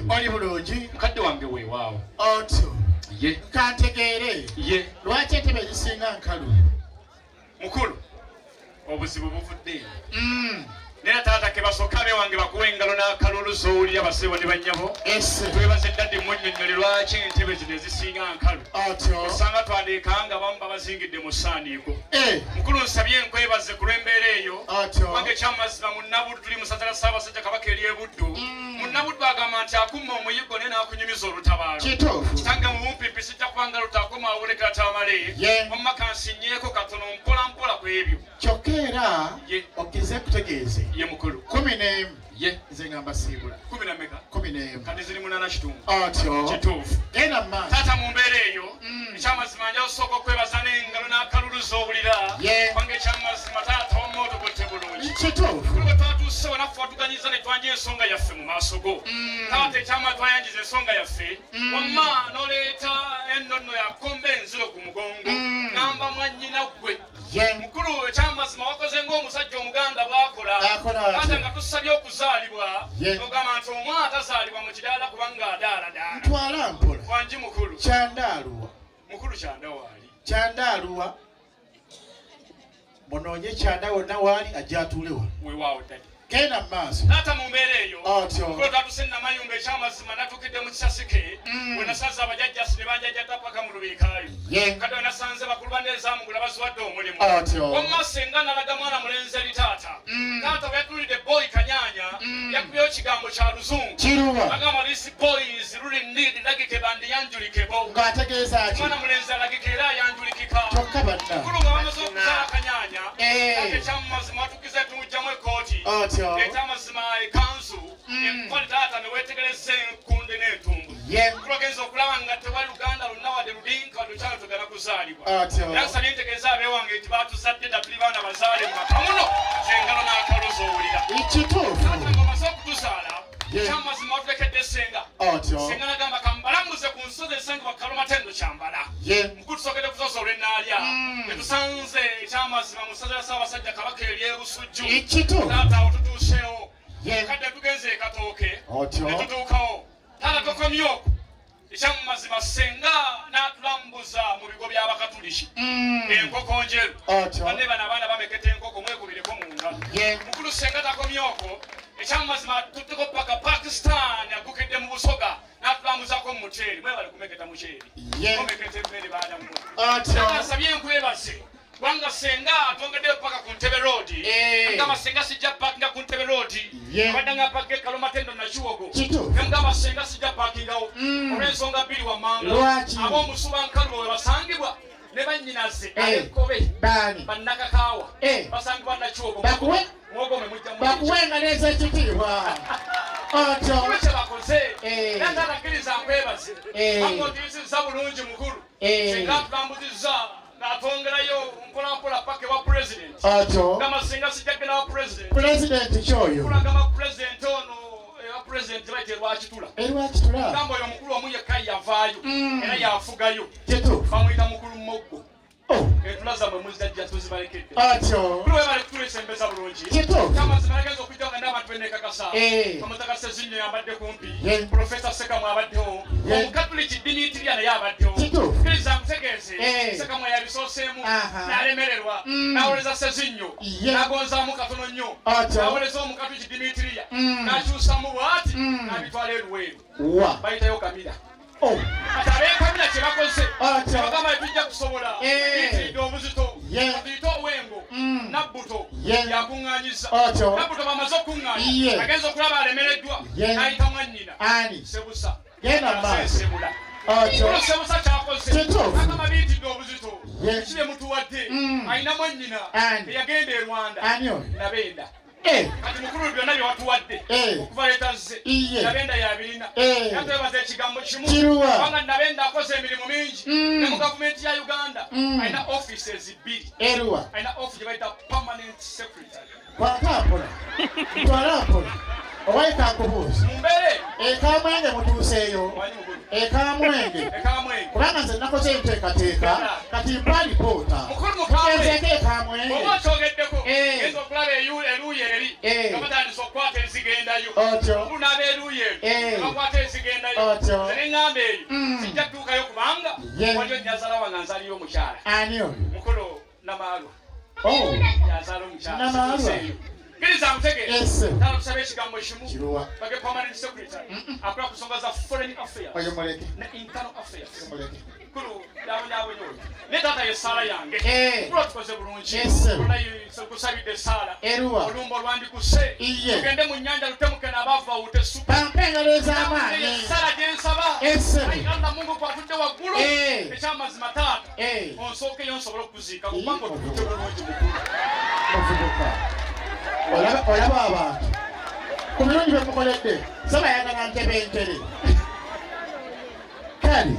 Oli bulungi? Mukadde wange, weewaawo. Otyo. Ye. Kantegeere. Ye. Lwaki entebe ezisinga nkalu? Mukulu, obuzibu buvudde eyo. Naye taata, ke basooka abewange bakuwa engalo n'akalulu z'owulira, baseebo ne bannyabo. Ese. Twebaze daddy munnyonnyole lwaki entebe zino ezisinga nkalu. Otyo. Osanga twandeekanga bamu babazingidde mu ssaaniiko. Eh, Mukulu, nsabye nkwebaze ku lw'embeera eyo. Otyo. Kubanga ekyamazima, munnabuddu, tuli mu ssaza lya Ssaabasajja Kabaka ery'Ebuddu. Munnabuddu agamba nti akumma omuyiggo naye n'akunyumiza olutabaalo. Kituufu. Kitange mu bumpimpi sijja kubanga lutakoma awolekera tamale. Ye. Wamma kansinyeeko katono mpola mpola ku ebyo. Kyokka era Ye. okkirize kutegeeze. Ye mukulu. 11. Ye. Nze nga mbasiibula. Kumi na meka? 11. Kati ziri 8:15. Otyo. Kituufu. Genda mu maaso. Taata, mu mbeera eyo, ekyamazima nja kusooka okwebaza n'engalo n'akalulu z'owulira. Ye. Kubanga ekyamazima, taata, wamma otukutte bulungi. Kituufu. Kuli bwe twatuuse wanaffe, watuganyiza ne twanja ensonga yaffe mu maaso go. Taata, ekyama twayanjiza ensonga yaffe, wamma n'oleeta ennono yakomba enziro ku mugongo, namba mwannyina ggwe. Ye. Mukulu, ekyamazima wakoze ng'omusajja Omuganda bw'akola. Akola atya? Taata, nga tusabye okuzaalibwa, Ye. ogamba nti omwana tazaalibwa mu kidaala kubanga adaaladaala. Ntwala mpola. Wangi mukulu. Kyandaaluwa? Mukulu, Kyanda waali. Kyandaaluwa? Munoonye Kyanda wonna waali, ajja atuule wano. Weewaawo daddy. Genda mu maaso. Taata, mu mbeera eyo, Otyo. mukulu, twatuse Namayumba. Ekyamazima natuukidde mu kisasike we nasanze abajajjasi ne banjajja paka mu Lubiikaayo. Ye. Kadde we nasanze bakulu banne ezamugula baziwadde omulimu. Otyo. Wamma senga nalaga mwana mulenzi eri taata. Taata bwe yatuulidde boy Kanyanya, yakubyeyo kigambo kya Luzungu. Kiruwa? Agamba, "This boy is really need lagike bandiyanjulikebo." Ng'ategeeza ki? Mwana mulenzi alagika era ayanjulikika. Kyokka banna. Mukulu, nga bamaze okuzaala Kanyanya, Eh. ate ekyamazima watukiza tumugjamu ekooti. Otyo. Ekyamazima ekanzu, empale, taata, newetegereza enkunde n'entumbu. Ye. Mukulu, okulaba nga tewali Luganda lwonna wadde ludinka wadde okyalo tugenda kuzaalibwa. Otyo. Era nsabye ntegeeza abeewange nti batuzadde dda, tuli baana bazaale mu maka muno, zengalo n'akaluzi owulira. Kituufu. Taata, nga omaze okutuzaala, Ye. ekyamazima watulekedde senga. Otyo. Senga nagamba kambalamuze ku nsozi esangibwa Kalomatendo Kyambala. Ye. Mukulu, tusookedde kusosa olw'ennaalya, tetusanze ekyamazima mu ssaza lya Ssaabasajja Kabaka ery'Ebusujju. Kituufu. Taata, awo tutuuseewo. Ye. Kadde tugenze e Katooke. Otyo. Ne tutuukawo, taata, tokomye okwo. Ekyamazima senga n'atulambuza mu bigo by'Abakatuliki, enkoko njeru. Otyo. Banne bano abaana bameketa enkoko, mwekubireko mu ngalo. Ye. Mukulu, senga takomye okwo. Ekyamazima tutteko paka Pakistan, agukidde mu Busoga n'atulambuzako mu muceeri. Mwebale kumeketa muceeri. Ye. Mumeketa emmere, baana mmwe. Otyo. Nsabye nkwebaze kubanga senga atwongeddeyo paka ku Ntebe Road. Eh. Ngamba senga sijja pakinga ku Ntebe Road. Ye. Abadde nga paka Ekalomatendo Nakiwogo. Kituufu. Nemugamba senga sijja pakingawo olw'ensonga bbiri wammanga. Lwaki? Ab'omusuba nkalubo we basangibwa ne bannyinaze Eh. ab'ekkobe Baani? bannakakaawa Eh. basangibwa Nakiwogo. Bakuwe? Mwogo mwe mujja mu Bakuwenga n'ezekitiibwa. Otyo. Kulu kye bakoze. Eh. Era taata, nkwebaze. Eh. Bakontiyisizza bulungi mukulu. Eh. Singa atulambuzizza n'atwongerayo mpolampola paka ewa pulezidenti. Otyo. Gamba singa sijja kugenda wa pulezidenti. Pulezidenti kyoyo? Kulagamba pulezidenti ono, ewa pulezidenti bayita Erwakitula. Erwakitula. Gamba oyo omukulu omu yekka yavaayo era yafugayo. Kituufu. Bamuyita mukulu Moggo. Oh. Entula zammwe muzijja tuzibalekedde. Otyo. Mukulu, webale kutulesembeza bulungi. Kituufu. Amazima nagenza okujja nga n'abantu benekakasa. Eh. Omutaka Sezinyo yambadde kumpi. Ye. Profesa Sekamu abaddewo. Ye. Omukatuliki Dimitriya naye abaddewo. Kituufu. Kkiriza nkutegeeze. Eh. Sekamu yabisooseemu Aha. n'alemererwa, n'awoleza Sezinyo, Ye. n'agonzaamu katono nnyo, Otyo. n'awoleza omukatuliki Dimitriya, n'akyusamu bw'ati, n'abitwala eruweeru. Wa. Bayitayo Kamira. Oh. Kati ab'ekamira kye bakoze, Otyo. bagamba tujja kusobola, Eh. biyitiridde obuzito, Ye. tuyite owengo Nabbuto Ye. yakuŋŋaanyiza. Otyo. Nabbuto bamaze okuŋŋaanya, Ye. agenza okulaba alemereddwa, Ye. n'ayita mwannyina Ani? Sebusa. Genda mu maaso. Asensebula. Otyo. Olwo Sebusa kyakoze, Kituufu. agamba biyitidde obuzito, Ye. ki bye mutuwadde? Alina mwannyina Ani? eyagenda e Rwanda. Ani oyo? Nabenda. Eh. Kati mukulu, byonna bye watuwadde Eh. okuva leetazze, Iye. Nabenda yabirina. Eh. Era twebaza ekigambo kimu, Kiruwa? kubanga Nabenda akoze emirimu mingi ne mu gavumenti ya Uganda. Alina offices bbiri. Eruwa? Alina office gye bayita permanent secretary. Kwata mpola. Ntwala mpola. Owaye kankubuuza. Mu mbeera Ekamwenge mutuuseeyo? wanyi mukulu? Ekamwenge. Ekamwenge. Kubanga nze nakoze enteekateeka, kati mpa alipoota. Mukulu, mukamwenge. Tugenzeeko Ekamwenge. Oba okyogeddeko, Eh. genza okulaba eruuyi eri Eh. nga batandise okukwata ezigendayo. Otyo. Mukulu, n'abeeruuyi eri Eh. bakwata ezigendayo. Otyo. Nze ne ŋŋamba eyo Mm. sijja tuukayo kubanga Ye. waliyo nnyazaala wange anzaaliyo omukyala. Ani oyo? Mukolo Namaalwa. Oh. Yazaala omukyala. Namaalwa. Situuseeyo. Kkiriza nkutegeere. Yes, sir. Taata tusaba ekigambo kimu. Kiruwa. Bage permanent secretary akola ku nsonga za foreign affairs Oyo muleke. ne internal affairs. Oyo muleke. Kulu yabonyabonya oyo. Naye taata ye ssaala yange. Eh. Kulu tukoze bulungi. Yes, sir. Wallahi, nkusabidde essaala. Eruwa. Olumba olwandikuse. Iye. Tugende mu nnyanja lutemuke n'abaavu bawute supu. Bampe engalo ez'amaanyi. Essaala gye nsaba. Yes, sir. Ayi Allah Mungu gwatudde waggulu. Eh. Ekyamazima taata. Eh. Onsookeyo nsobole okuziika kubanga otukutte bulungi mukulu. Muvubuka. Olaba abantu. Ku birungi bye mukoledde. Saba yagala ntebenkere. Kale.